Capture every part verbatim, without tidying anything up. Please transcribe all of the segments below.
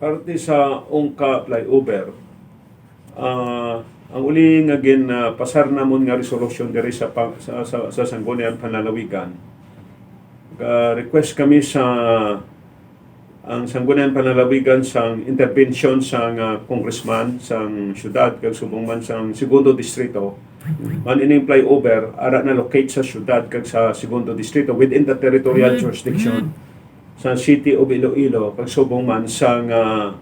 Parte sa Ungka Flyover, ah, ang uli nga gin, ah, pasar namon nga resolusyon diri sa pa-, sa, sa, sa Sangguniang Panlalawigan, ga-request kami sa ang Sangguniang Panlalawigan sang intervention sang, ah, congressman sang syudad kag subong man sang Segundo Distrito, man ining flyover ara na-locate sa syudad kag sa Segundo Distrito within the territorial jurisdiction sa City of Iloilo kag subong man sang, ah,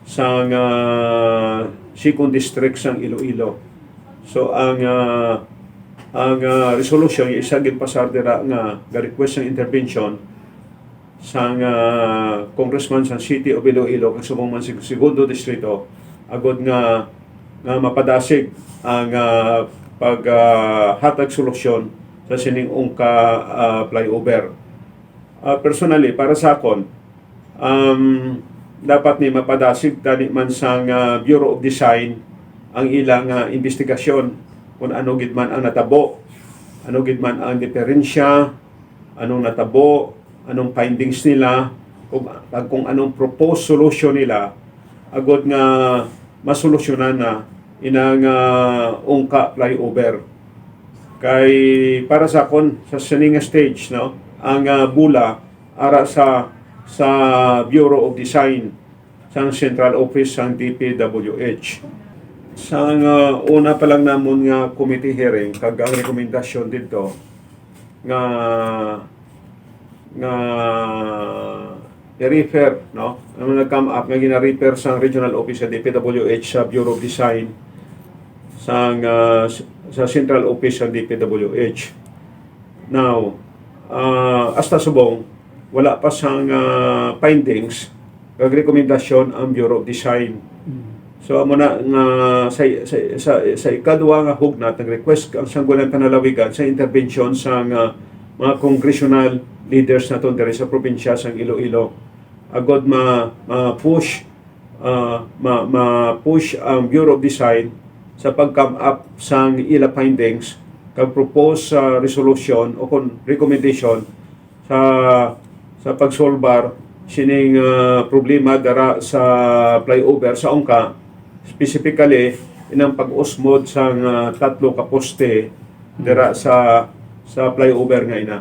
sang, ah, Second District sang Iloilo. So ang, ah, ang, ah, resolution nga isa ginpasar dira nga ga-request sang intervention sang, ah, congressman sang City of Iloilo kag subong man sa Segundo Distrito agod nga, nga mapadasig ang, ah, pag, ah, hatag solusyon sa sining Ungka, ah, flyover. Ah, personally, para sa akon, um, dapat ni mapadasig tani man sang, ah, Bureau of Design ang ilang, ah, investigasyon kung ano gid man ang natabo, ano gid man ang diferensya, anong natabo, anong findings nila, kung, kag kung anong proposed solution nila, agod nga masolusyonan na inang, ah, Ungka flyover. Kay para sa akon, sa sini nga stage, no, ang, ah, bola ara sa, sa Bureau of Design sang Central Office sang D P W H. Sang, ah, una pa lang namon nga committee hearing, kag ang rekomendasyon didto nga, nga i-refer, no? Ano nag-come up nga gina-refer sang regional office sa D P W H sa Bureau of Design sang, ah, s-, sa central office sang D P W H. Now, ah, hasta subong wala pa sang, ah, findings kag rekomendasyon ang Bureau of Design. So, amo na nga sa, sa, sa, sa ikadwa nga hugnat, nag-request ang Sangguniang Panlalawigan sa intervention sang, ah, mga congressional leaders naton diri sa probinsya sang Iloilo agod ma, ma-push, ah, ma, ma-push ang Bureau of Design sa pag-come up sang ila findings kag propose sa resolution o kon recommendation sa, sa pagsolbar sining, ah, problema dara sa flyover sa Ungka, specifically inang pag-usmod sang, ah, tatlo ka poste dira sa, sa flyover nga ina.